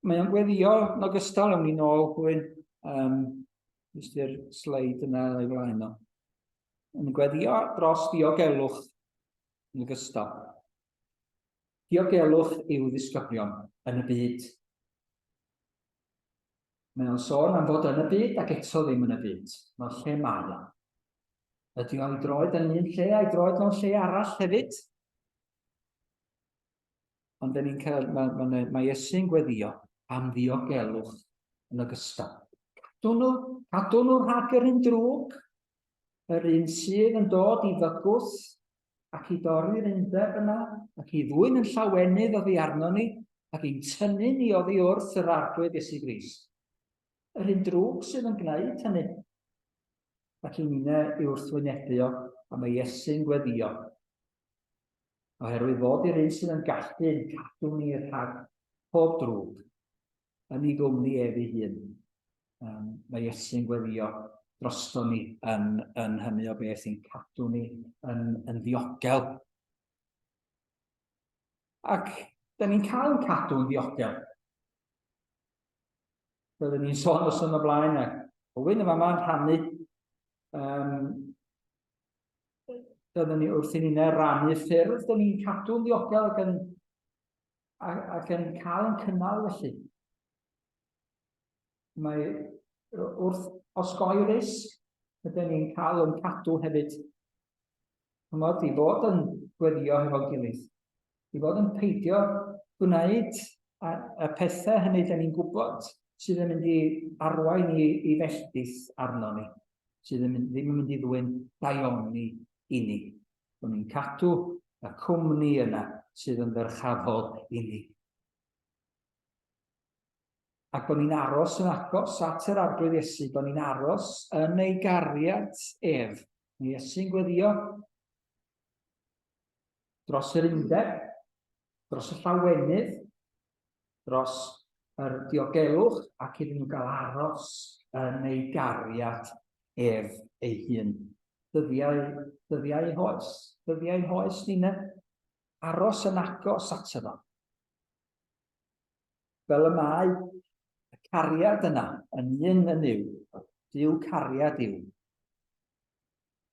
mae o'n gweddio yn ogystal, awn ni nôl gwyn, um, jyst i'r sleid yna o'i flaen o. Yn gweddio dros diogelwch yn ogystal. Diogelwch i'w ddisgyblion yn y byd. Mae o'n sôn am fod yn y byd ac eto ddim yn y byd. Mae'n lle mae o. Ydy o'i droed yn un lle a'i droed mewn lle arall hefyd? Ond dyn ni'n cael, mae, mae, mae Iesu'n gweddio am ddiogelwch yn ogystal. Cadw nhw, cadw nhw rhag yr un drwg, yr un sydd yn dod i fygwth ac i dorri'r undeb yna, ac i ddwyn yn llawenydd oddi arno ni, ac i'n tynnu ni oddi wrth yr Arglwydd Iesu Grist. Yr un drwg sydd yn gwneud hynny. Ac i ninne i wrthwynebu o, a mae Iesu'n gweddio Oherwydd fod i'r un sydd yn gallu ein cadw ni rhag pob drwg, yn ei gwmni ef ei hun. Um, mae Iesu'n gweddio drosto ni yn, yn hynny o beth, i'n cadw ni yn, yn ddiogel. Ac da ni'n cael yn cadw yn ddiogel. Byddwn ni'n sôn os yn y blaen, ac Owen yma ma'n rhannu um, Byddwn ni wrth i ni'n rannu ffyrdd, dyn ni'n cadw'n ddiogel ac yn, ac yn cael yn cynnal felly. Mae wrth osgoi risg, ydyn ni'n cael yn cadw hefyd. Chymod, i fod yn gweddio hefo'n gilydd, i fod yn peidio gwneud y pethau hynny dyn ni'n gwybod sydd yn mynd i arwain i, i felldith arno ni. sydd yn mynd, ddim yn mynd i ddwyn daioni i ni. Bod ni'n cadw y cwmni yna sydd yn ddyrchafol i ni. Ac bod ni'n aros yn agos at yr Arglwydd Iesu, bod ni'n aros yn ei gariad ef. Mae Iesu'n gweddio dros yr undeb, dros y llawenydd, dros yr diogelwch ac iddyn nhw gael aros yn ei gariad ef ei hun. Dyddiau, dyddiau hoes, dyddiau hoes ninne, aros yn agos ato fo. Fel y mae y cariad yna yn un yn yw, Duw cariad yw.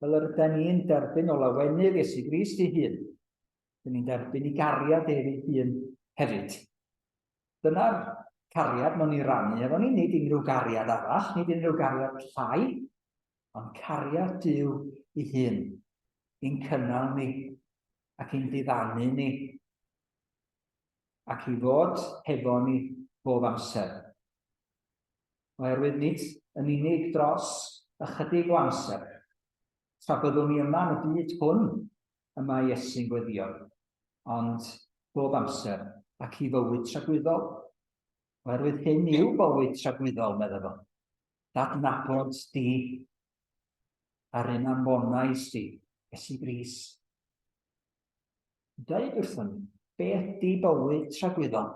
Fel yr yden ni'n derbyn o lawenydd Iesu Grist ei hun, dyn ni'n derbyn i gariad ef ei hun hefyd. Dyna'r cariad maen ni'n rannu efo ni, nid unrhyw gariad arall, nid unrhyw gariad llai, ond cariad Duw ei hun, i'n cynnal ni ac i'n diddanu ni ac i fod hefo ni bob amser. Oherwydd nid yn unig dros ychydig o amser, tra byddwn ni yma yn y byd hwn y mae Iesu'n gweddio, ond bob amser ac i fywyd tragwyddol. Oherwydd hyn yw bywyd tragwyddol, medde fo. Dadnabod di a'r un anfonais di, Iesu Grist. Dweud wrthon ni, beth di bywyd tragwyddol?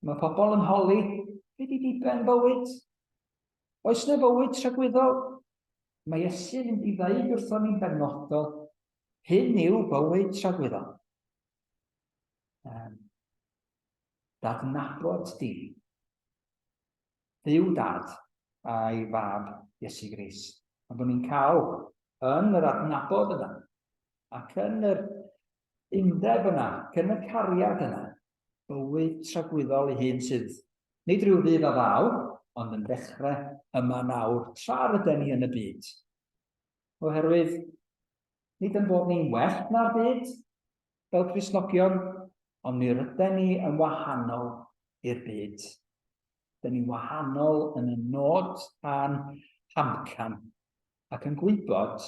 Mae pobl yn holi, be di diben bywyd? Oes yna fywyd tragwyddol? Mae Iesu'n mynd i ddeud wrthon ni'n benodol, hyn yw bywyd tragwyddol. Um, dadnabod di. Dduw Dad a'i Fab Iesu Grist. A bod ni'n cael yn yr adnabod yna, ac yn yr undeb yna, ac yn y cariad yna, bywyd tragwyddol ei hun sydd nid rhyw ddydd a ddaw, ond yn dechrau yma nawr, tra rydyn ni yn y byd. Oherwydd, nid yn bod ni'n well na'r byd, fel Cristnogion, ond mi rydyn ni yn wahanol i'r byd. Dyn ni'n wahanol yn y nod a'n hamcan ac yn gwybod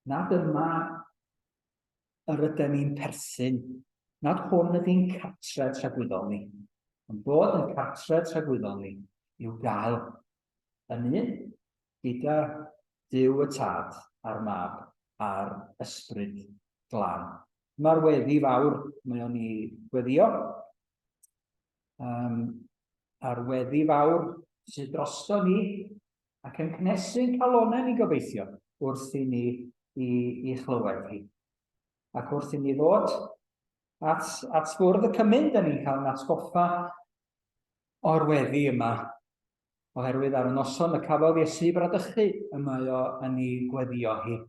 nad yma yr ydyn ni'n perthyn, nad hwn ydy'n cartre tragwyddol ni, ond bod yn cartre tragwyddol ni i'w gael yn un gyda Duw y Tad a'r Mab a'r Ysbryd Glân. Mae'r weddi fawr mae o'n i gweddio. Um, a'r weddi fawr sydd drosto ni ac yn cnesu'n calonau ni gobeithio wrth i ni i, i chlywed hi. Ac wrth i ni ddod at, at fwrdd y cymun, da ni'n cael yn atgoffa o'r weddi yma, oherwydd ar y noson y cafodd Iesu bradychu y mae o yn ei gweddio hi.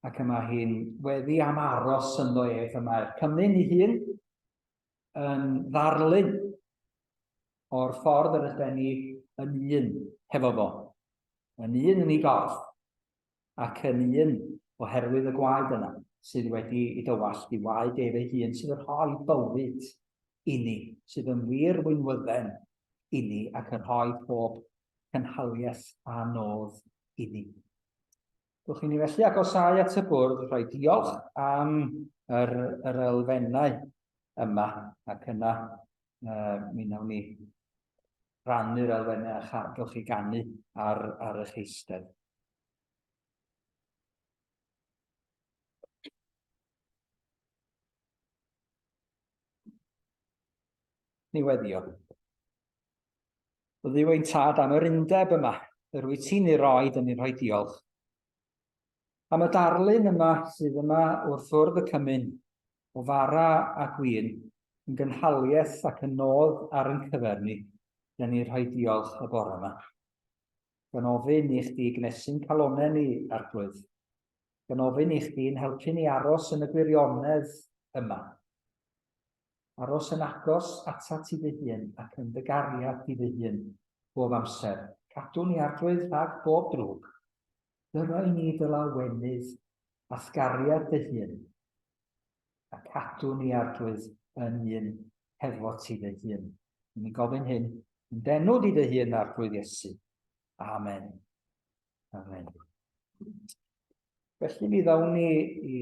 Ac y mae hi'n weddi am aros ynddo ef, y mae'r cymun ei hun yn ddarlun o'r ffordd yr ydyn ni yn un hefo fo, yn un yn ei gorff, ac yn un oherwydd y gwaed yna sydd wedi ei dywallt i waed ef ei hun sydd yn rhoi bywyd i ni, sydd yn wir winwydden i ni ac yn rhoi pob cynhaliaeth a nodd i ni. Dwch i ni felly agosáu at y bwrdd, rhoi diolch am yr, yr elfennau yma, ac yna uh, mi wnawn ni rannu'r elfennau a chadwch chi ganu ar, ar eich eistedd. Ni weddio. O Dduw ein tad am yr undeb yma, yr wyt ti'n ei roi, dyn ni'n rhoi diolch. Am y darlun yma sydd yma wrth fwrdd y cymun, o fara a gwin, yn gynhaliaeth ac yn nodd ar yn cyfer ni, dyn ni'n rhoi diolch y bore yma. Gan ofyn i chdi gnesu'n calonau ni, Arglwydd. Gan ofyn i chdi'n helpu ni aros yn y gwirionedd yma. Aros yn agos atat ti dy hun ac yn dy gariad di dy hun bob amser. Cadw ni Arglwydd rhag bob drwg. Dyro i ni dy lawenydd a'th gariad dy hun, a cadw ni Arglwydd yn un hefo ti dy hun. Ni'n gofyn hyn yn d'enw di dy hun, Arglwydd Iesu. Amen. Amen. Felly mi ddawn ni i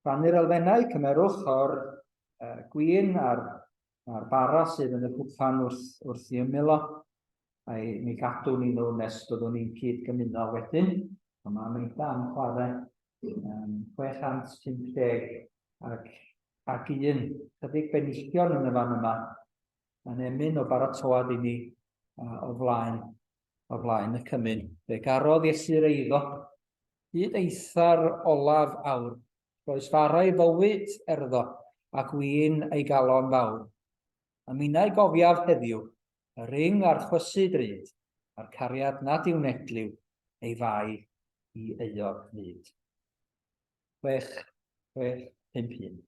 Rhannu'r elfennau, cymerwch o'r uh, gwin a'r, a'r bara sydd yn y cwpan wrth, wrth i ymyl o, a'i mi gadw ni nhw nes byddwn ni'n cyd gymuno wedyn. Ond mae Meida am chwarae um, 650 ac, ac un chydig benillion yn y fan yma. Mae'n emyn o baratoad i ni uh, o flaen, o flaen y cymun. Fe garodd Iesu'r eiddo Hyd eitha'r olaf awr. Rhoes fara ei fywyd erddo, ac win ei galon fawr. A minnau gofiaf heddiw, y ring a'r chwysu drud, A'r cariad nad yw'n edliw ei fai i euog fyd. 6, 6, 5, 1.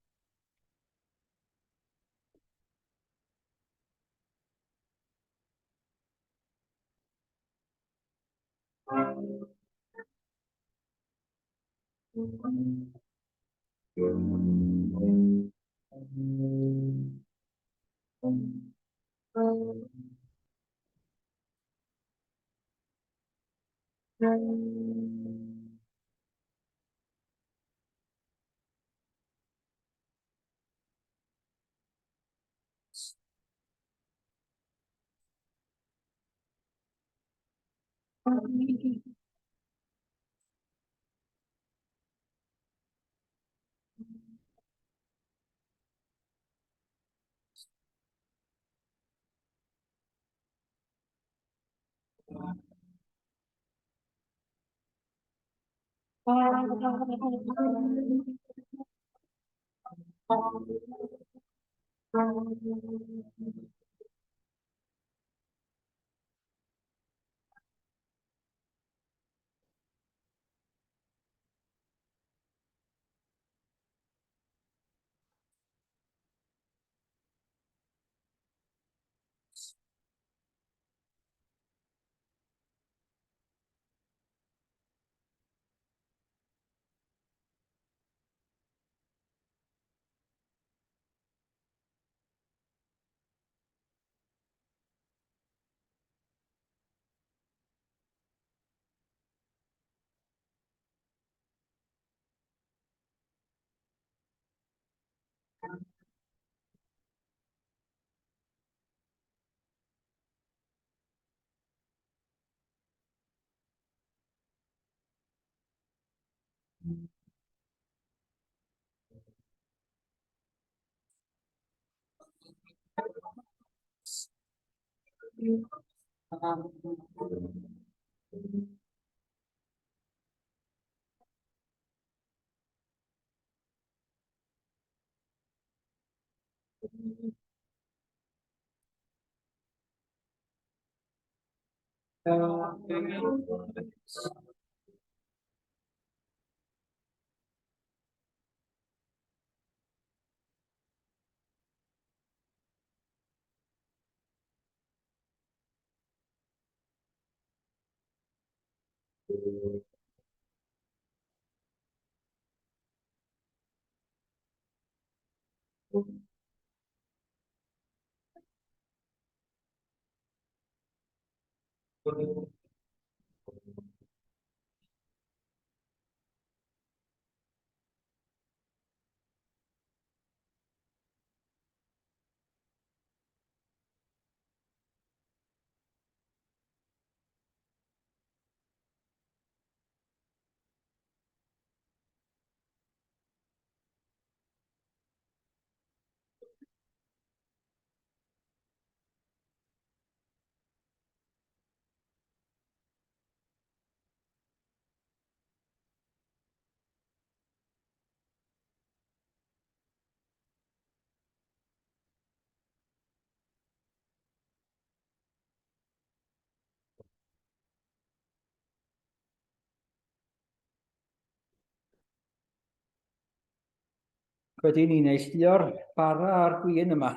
Wedi ni neilltuo'r bara a'r gwin yma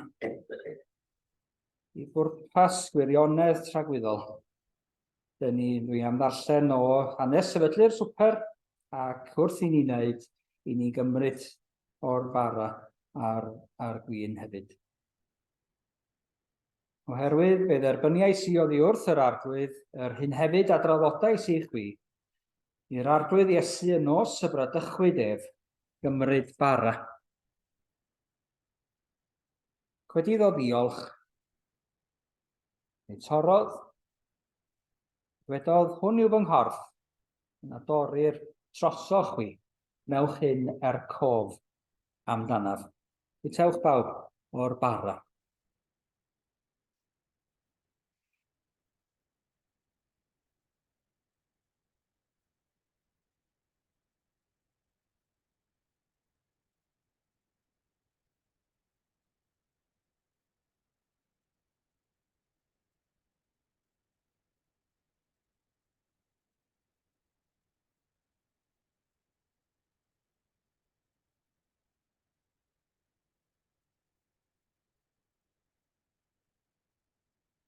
i bwrpas gwirionedd tragwyddol. Dyn ni, dwi am ddarllen o hanes sefydlu'r swper ac wrth i ni wneud, i ni gymryd o'r bara a'r, a'r gwin hefyd. Oherwydd fe dderbyniais i oddi wrth yr Arglwydd yr hyn hefyd a draddodais i chwi, i'r Arglwydd Iesu y nos y bradychwyd ef, gymryd bara. Ac wedi iddo ddiolch, ei torrodd, dwedodd, hwn yw fy nghorff, yn adorir trosoch chwi, newch hyn er cof amdanaf. Bwytewch bawb o'r bara.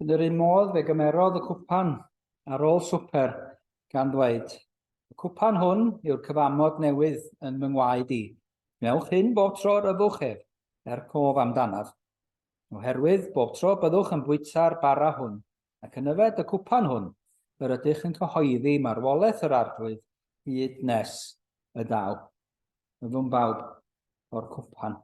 Yn yr un modd fe gymerodd y cwpan ar ôl swper gan ddweud, Y cwpan hwn yw'r cyfamod newydd yn fy ngwaed i. Gwnewch hyn bob tro yr yfwch ef, er cof amdanaf. Oherwydd bob tro byddwch yn bwyta'r bara hwn ac yn yfed y cwpan hwn, yr ydych yn cyhoeddi marwolaeth yr Arglwydd hyd nes y daw. Yfwn bawb o'r cwpan.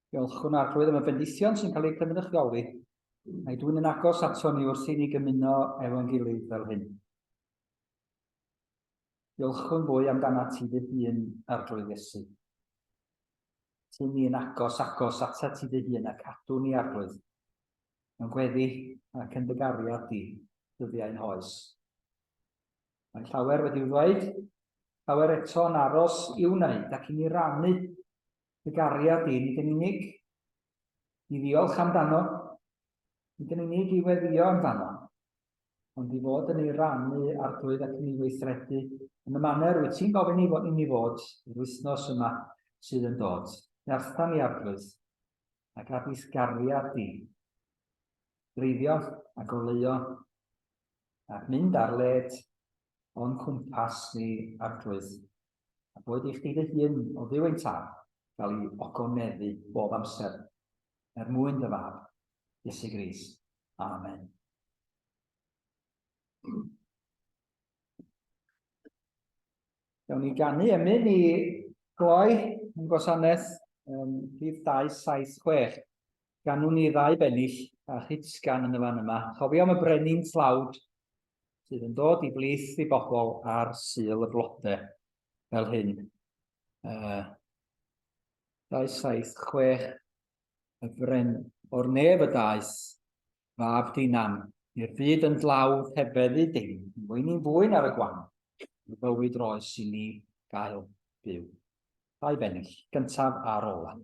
Diolchwn Arglwydd am y bendithion sy'n cael eu cynrychioli. Mae dwi'n yn agos ato ni wrth i ni gymuno efo'n gilydd fel hyn. Diolchwn fwy amdana ti dy hun, Arglwydd Iesu. Tyn ni yn agos, agos atat ti dy hun a cadw ni, Arglwydd, mewn gweddi ac yn dy gariad di, dyddiau'n hoes. Mae llawer wedi'w ddweud, llawer eto yn aros i'w wneud ac i ni rannu dy gariad di, nid yn unig i ddiolch amdano, nid yn unig i weddïo amdano, ond i fod yn ei rannu Arglwydd ac yn ei weithredu yn y maner wyt ti'n gofyn i fod i ni fod yr wythnos yma sydd yn dod. Nertha ni Arglwydd, a gad i'th gariad di dreiddio a goleuo ac mynd ar led o'n cwmpas ni Arglwydd. A boed i chdi dy hun o Dduw ein Tad gael ei ogoneddu bob amser, er mwyn dy fab, Iesu Grist. Amen. Gawn ni ganu emyn i gloi yn gwasanaeth rhif 276. Ganwn ni ddau bennill a chytsgan yn y fan yma. Chofio am y brenin tlawd sydd yn dod i blith i bobl ar Sul y Blode fel hyn. 276 y bren o'r nef y daeth fab dinam i'r byd yn dlawd heb feddu dim, weini'n fwyn ar y gwan, i fywyd roes i ni gael byw. Dau bennill, gyntaf a'r ola.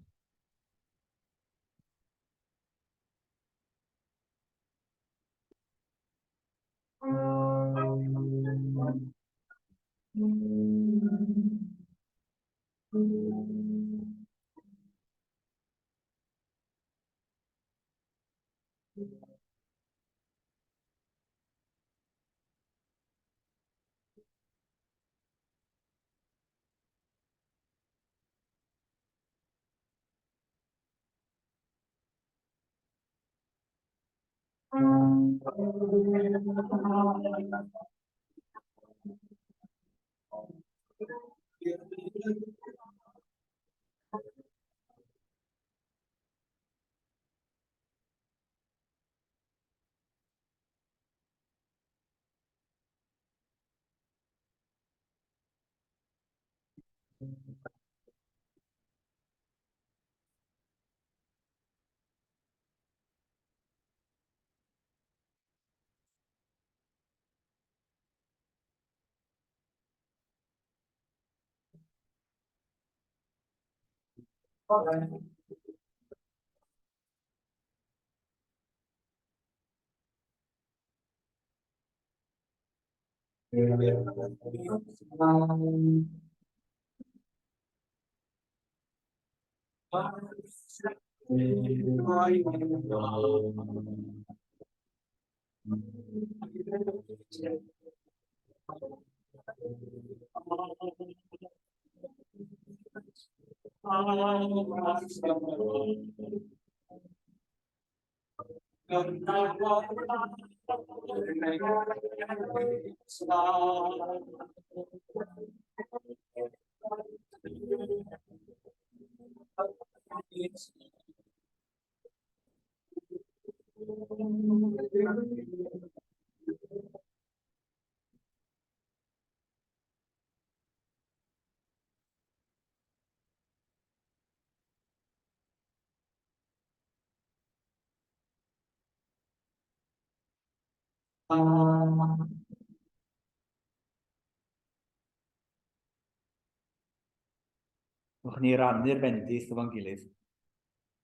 Wrth ni rannu'r bendith efo'n gilydd.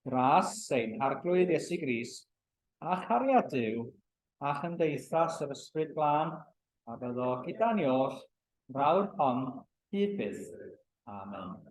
Gras ein Harglwydd Iesu Grist, a chariad Duw, a chymdeithas yr Ysbryd Glân, a byddo gyda ni oll, frawd hon, hyd byth. Amen.